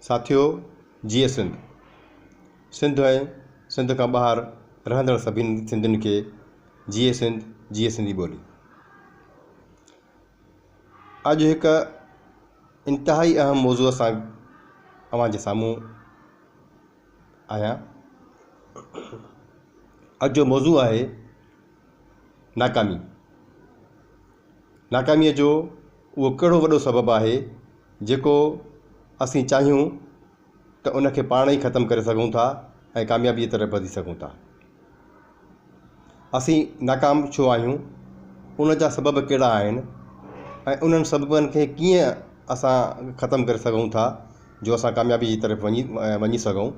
ساٿيو جيئي سنڌ. سنڌ ۽ سنڌ کان ٻاهر رهندڙ سڀني سنڌين کي جيئي سنڌ جيئي سنڌي ٻولي. اڄ هڪ انتهائي اهم موضوع سان اوهان جي سامهون آهيان. اڄ جو موضوع آهي ناڪامي. ناڪاميء جو اهو ڪهڙو وڏو سبب آهي جيڪو اسين چاهيون ته ان کي پاڻ ئي ختم ڪري سگهون ٿا ۽ ڪاميابيء طرف وڌي سگهون ٿا. اسين ناڪام ڇو آهيون، ان جا سبب ڪهڙا آهن ۽ انهن سببن کي ڪيئن اسان ختم ڪري سگهون ٿا جو اسان ڪاميابيء جي طرف وڃي وڃي سگهون.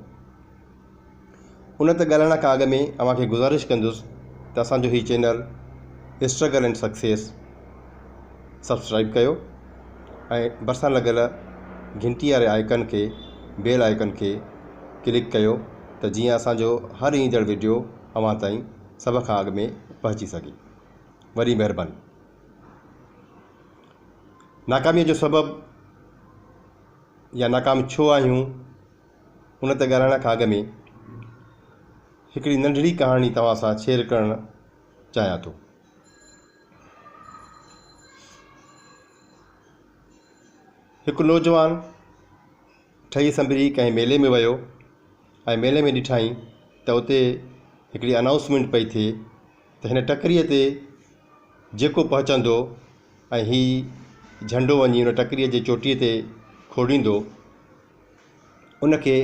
ان تي ڳالهائڻ کان اڳ ۾ اوهان کي گذارش ڪندس ته اسان جو هي channel struggle and success subscribe ڪيو ۽ ڀرسان لڳل گهنٽي واري آئيڪن کي بيل آئيڪن کي ڪلڪ ڪيو ته جيئن اسان جو هر ايندڙ وڊيو اوهان تائين سڀ کان اڳ ۾ پهچي سگهي. وڏي مهرباني. ناڪامي جو سبب يا ناڪام ڇو آهيون؟ ان تي ڳالهائڻ کان اڳ ۾ هڪڙي ننڍڙي ڪهاڻي توهان سان شيئر ڪرڻ چاهيان ٿو. هڪ نوجوان ٺهي سنڀري ڪنهن ميلي ۾ ويو ۽ ميلي ۾ ڏٺائين ته اتي هڪڙي انائونسمينٽ پئي ٿئي ته هن ٽڪريء تي جيڪو پهچندو ۽ هي جهنڊو وڃي ان ٽڪريء جي چوٽيء تي کوڙيندو ان کي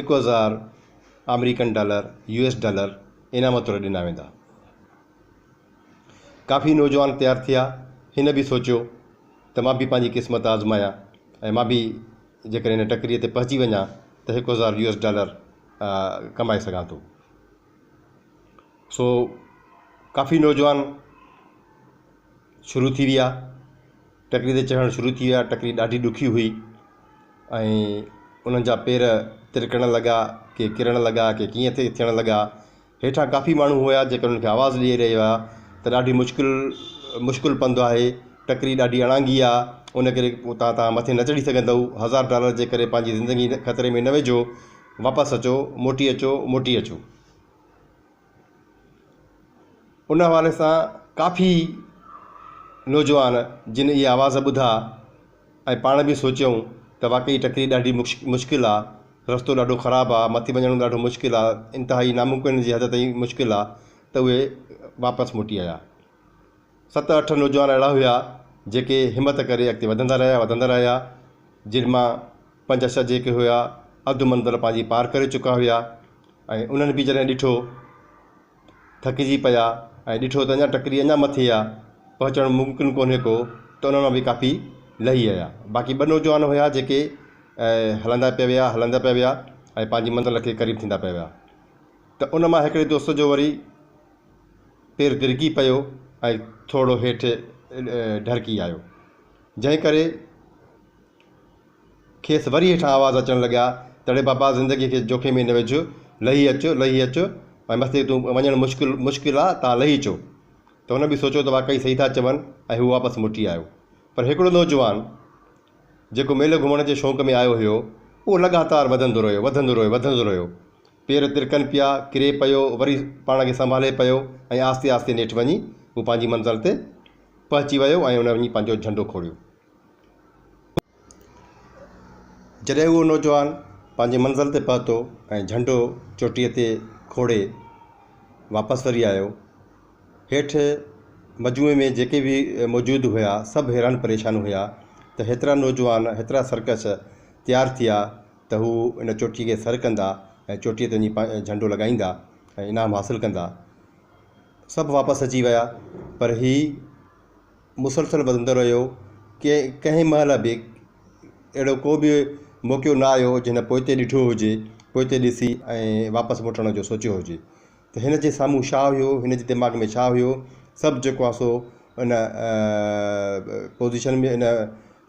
1000 American dollar, U S dollar, انعام طور ڏنا ويندا. ڪافي نوجوان تيار ٿيا. هن به سوچيو ته مان به پنهنجي قسمت آزمايان ۽ مان به جيڪڏهن هن ٽڪريء تي پهچي وڃان ته 1000 يو ايس ڊالر ڪمائي سگهان ٿو. سو ڪافي نوجوان شروع ٿي ويا. ٽڪري تي چڙهڻ شروع ٿي ويا. ٽڪري ڏاڍي ڏکي هئي ۽ انهن جا پير ترڪڻ لڳا، ڪي ڪرڻ لڳا، ڪي ڪيئن ٿي ٿيڻ لڳا. هيٺان ڪافي ماڻهو هيا جيڪي انهن کي آواز ڏئي رهيا هيا ته ڏاڍي مشڪل مشڪل پنڌ آهي، ٽڪري ڏاڍي اڻانگي آ، ان ڪري اتان توهان مٿي نه چڙهي سگهندؤ. هزار ڊالر جي ڪري پنهنجي زندگي خطري ۾ نه وجهو، واپس اچو، موٽي اچو، موٽي اچو. ان حوالي سان ڪافي نوجوان جن اهي آواز ٻڌا ۽ پاڻ به سوچيائون ته واقعي ٽڪري ڏاڍي مشڪل آ، رستو ڏاڍو خراب آ، مٿي وڃڻ ڏاڍو مشڪل آ، انتهائي ناممڪن جي حد تائين مشڪل آ ته اهي واپس موٽي آيا. ست اٺ نوجوان اهڙا هيا جيڪي همت ڪري اڳتي وڌندا رهيا وڌندا رهيا جن مان پنج ڇهه جيڪي هيا اڌ منزل پنهنجي پار ڪري چڪا هيا ۽ انهن به جڏهن ڏٺو ٿڪجي پيا ۽ ڏٺو ته اڃا ٽڪري اڃا مٿي آ پهچڻ ممڪن ڪونهي ڪو ته انهن مان به ڪافي لهي آيا باقي ٻه نوجوان هيا جيڪي هلندا پيا ويا هلندا پيا ويا ۽ پنهنجي منزل کي قريب ٿيندا پيا ويا ته ان مان هڪڙي دوست جو وري پير ترڪي پيو ۽ ٿورو هيٺ ڍرڪي آيو جنهن ڪري کيس وري هيٺان آواز اچڻ لڳا ته اڙي بابا زندگيء کي جوکي ۾ نه وجهه، لهي اچ، لهي اچ ۽ مٿي تون وڃڻ مشڪل مشڪل آ، تان لهي اچو. ته هن به سوچيو ته واقعي صحيح ٿا چون ۽ هو واپس موٽي آيو. پر هڪڙو نوجوان جيڪو ميلو گهمڻ جي شوق ۾ آيو هيو، اهو لڳاتار وڌندو رهيو، وڌندو رهيو، وڌندو رهيو. پير ترڪن پيا، ڪري پيو، وري پاڻ کي سنڀالي پيو ۽ آهستي آهستي نيٺ وڃي هو پنهنجي منزل تي پهچي ويو ۽ ان وڃي پنهنجو جهنڊو کوڙيو. جڏهن اهو نوجوان پنهنجي منزل تي پهتو ۽ جهنڊو چوٽيء تي کوڙي واپس وري آيو. هيٺ مجموعي ۾ جيڪي به موجود هيا سڀ حيران پريشان هيا ته هيترا نوجوان هيترا سرڪش تيار ٿيا ته هو ان چوٽيء کي سر ڪندا ۽ چوٽيء تي وڃي جهنڊو لڳائيندا ۽ انعام حاصل ڪندا. سڀ واپس اچي ويا پر هي مسلسل وڌندو رهيو ڪي ڪنهن مهل به اهڙو ڪو به موقعو نه آيو جنهن پوئتي ڏٺو هجي پوئتي ڏسي ۽ واپس موٽڻ جو سوچيو هجي ته هن جي سامهون ڇا هيو هن جي دماغ ۾ ڇا هيو سڀ جيڪو آهي سو ان پوزيشن ۾ ان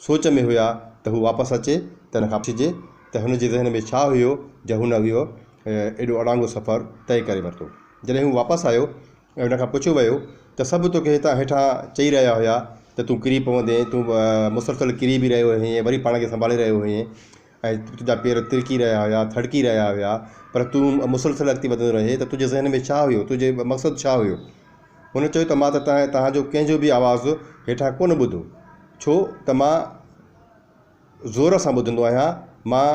سوچ ۾ هيا ته هو واپس اچي ته هن کان پڇجي ته هن جي ذهن ۾ ڇا هيو جو هن اهو ايڏو اڙانگو سفر طئي ڪري ورتو جڏهن هو واپس آيو ۽ هن کان پڇيو ويو ته سڀ توکي هتان هيٺان چئي رهيا هيا ته تون ڪري پوندين، تون مسلسل ڪري به رهيو هئين ۽ وري پاڻ کي سنڀالي رهيو هئين ۽ تنهنجا پير ترڪي رهيا هيا، ٿڙڪي رهيا هيا، پر تون مسلسل اڳتي وڌندو رهين ته تنهنجي ذهن ۾ ڇا هيو، تنهنجي مقصد ڇا هيو؟ هن چيو ته مان ته توهان جو ڪنهن جو به آواز هيٺان ڪونه ٻڌو، ڇو ته مان زور سان ٻڌندو آهيان، مان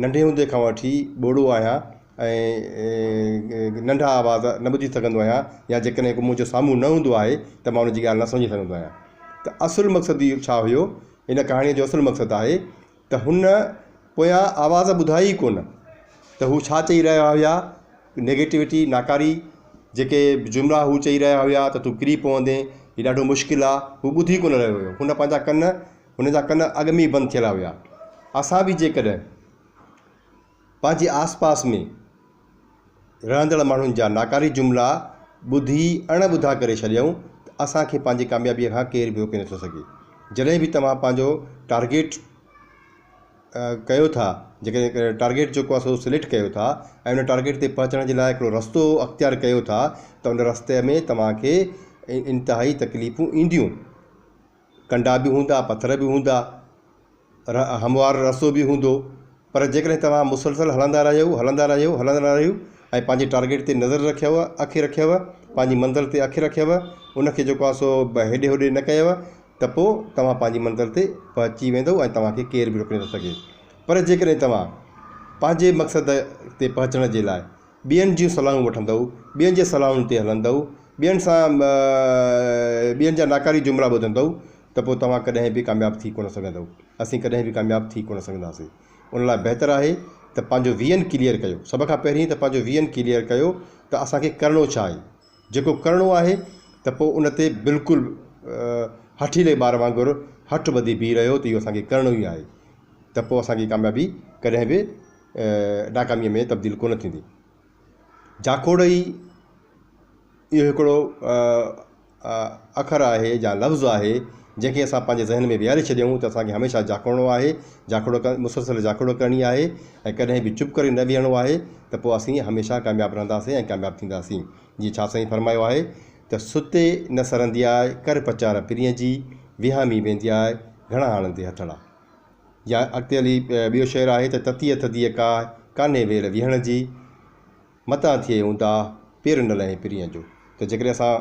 ننڍي هوندي کان وٺي ٻوڙو آهيان ۽ ننڍا آواز نه ٻڌي سگهندو آهيان يا جيڪڏهن ڪو منهنجي سامهون نه هوندو آهي ته مان ان جي ڳالهه نه سمجهي سگهندو آهيان ته اصل مقصد اهو ڇا هيو هن ڪهاڻيء جو اصل مقصد آهي ته هن پويان آواز ٻڌا ئي ڪونه ته هو ڇا چئي رهيا هيا، نيگيٽوٽي، ناڪاري، جيڪي جملا هو چئي رهيا هيا ته تون ڪري پوندين، هي ڏاڍو مشڪل آ، هو ٻڌي ڪونه رهيو هيو، هن پنهنجا ڪن، هن جا ڪن اڳ ۾ ئي بند ٿيل هيا. اسان به جيڪڏهن پنهنجي آس پاس ۾ رهندڙ ماڻهن جا ناڪاري جملا ٻڌي اڻ ٻڌا ڪري ڇڏيون ته اسان کي پنهنجي ڪاميابيء کان ڪير به روڪي نٿو سگهي. جڏهن به توهان پنهنجو ٽارگيٽ ڪيو ٿا، جيڪڏهن ٽارگيٽ جيڪو آهي سو سليڪٽ ڪيو ٿا ۽ ان ٽارگيٽ تي پهچڻ جي لاء هڪڙو رستو اختيار ڪيو ٿا ته ان رستي ۾ توهان کي انتهائي تڪليفون اينديون. ڪنڊا به هوندا، پٿر به هوندا، هموار رستو به هوندو، پر جيڪڏهن توهان مسلسل هلندا رهيو، هلندا رهيو، هلندا رهيو ۽ پنهنجي ٽارگيٽ تي نظر رکيو، اک رکيو، پنهنجي منزل تي اک رکيو، ان کي جيڪو آهي سو هيڏي هوڏي نه ڪيو ته پوء توهان پنهنجي منزل تي پهچي ويندو ۽ توهان کي ڪير به روڪي نٿو سگهي. پر جيڪڏهن توهان پنهنجي مقصد تي پهچڻ جي لاء ٻين جون صلاحون وٺندؤ، ٻين جي صلاحن تي هلندؤ، ٻين سان ٻين جا ناڪاري جملا ٻڌندؤ ته پوء توهان ڪڏهن به ڪامياب ٿي ڪونه سگهندؤ. اسين ڪڏهن به ڪامياب ٿي ڪونه سگهنداسين. ان لاء بهتر آهي ته پنهنجو ويزن ڪليئر ڪيو. سڀ کان پهرين ته پنهنجو ويزن ڪليئر ڪيو ته اسان کي ڪرڻو ڇا آهي. جيڪو ڪرڻو آهي ته پوء ان تي بلڪل هٺيلي ٻار وانگر هٺ ٻڌي بيهي رهيو ته اهو اسان کي ڪرڻو ئي آهي ته پوء اسان جي ڪاميابي ڪڏهن به ناڪاميء ۾ تبديل ڪونه ٿيندي. جاکوڙ ئي اهو هڪڙو اکر آهي يا لفظ آهي جنهن کي اسان پنهنجي ذهن ۾ ويهاري ڇڏيون ته اسان کي هميشه جاکوڙڻو آهي، جاکوڙ مسلسل جاکوڙ ڪرڻي آهي ۽ ڪڏهن به چپ ڪري نه ويهڻو آهي ته پوء اسين هميشه ڪامياب رهنداسين ۽ ڪامياب ٿينداسين. جيئن شاهه سائين فرمايو آهي ته ستي نه سرندي آء، ڪر پچار پرينء جي، وهامي ويندي آء، گهڻا هڻندي هٿڙا. يا اڳتي هلي ٻيو شعر آهي ته تتيء ٿڌيء ڪاهه، ڪانهي ويل ويهڻ جي، متان ٿئي اونداهه، پير نه لهين پرينء جو. ته جيڪڏهن اسان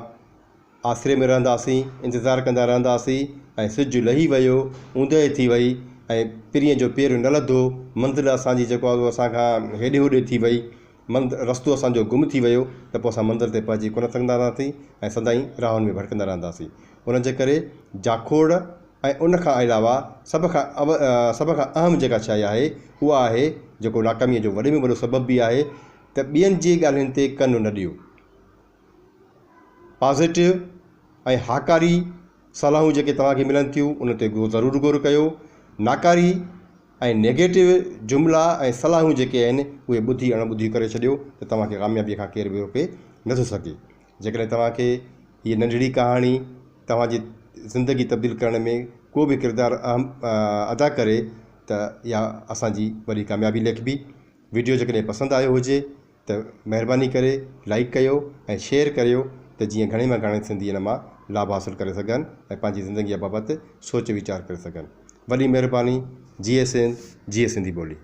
آسري ۾ رهنداسين، انتظار ڪندا رهنداسين ۽ سج لهي ويو، اوندهه ٿي وئي ۽ پرينء جو پير نه لڌو، منزل اسان جي جيڪو آهي سو اسان کان هيڏي هوڏي ٿي وئي، مند رستو اسان جو گم ٿي ويو ته پوء اسان منزل تي پهچي ڪونه سگهنداسين ۽ سدائين راهن ۾ ڀٽڪندا رهنداسين. ان جي ڪري جاکوڙ ۽ ان کان علاوه سڀ کان سڀ کان اهم جيڪا شيء آهي اها آهي جيڪو ناڪاميء جو وڏي ۾ وڏو سبب به آهي ته ٻين جي ڳالهين تي ڪن نه ڏيو. پازيٽو ۽ هاڪاري صلاحون جيڪي توهان کي ملن ٿيون ان تي ضرور غور ڪيو. ناڪاري ۽ نيگيٽو جملا ۽ صلاحون جيڪي آهن اهي ٻڌي اڻ ٻڌي ڪري ڇڏيو ته توهان کي ڪاميابي کان ڪير به روڪي نٿو سگهي. جيڪڏهن توهان کي هيء ننڍڙي ڪهاڻي توهان جي زندگي تبديل ڪرڻ ۾ ڪو به ڪردار اهم ادا ڪري ته اها اسان جي وڏي ڪاميابي ليکبي. وڊيو جيڪڏهن پسند آيو هجي ته مهرباني ڪري لائيڪ ڪيو ۽ شيئر ڪريو ته جيئن گهڻي مان گهڻا سنڌي ان مان لاڀ حاصل ڪري سگهن ۽ پنهنجي زندگيء بابت سوچ ويچار ڪري سگهن. وڏي مهرباني. جيئي سنڌ جيئي سنڌي ٻولي.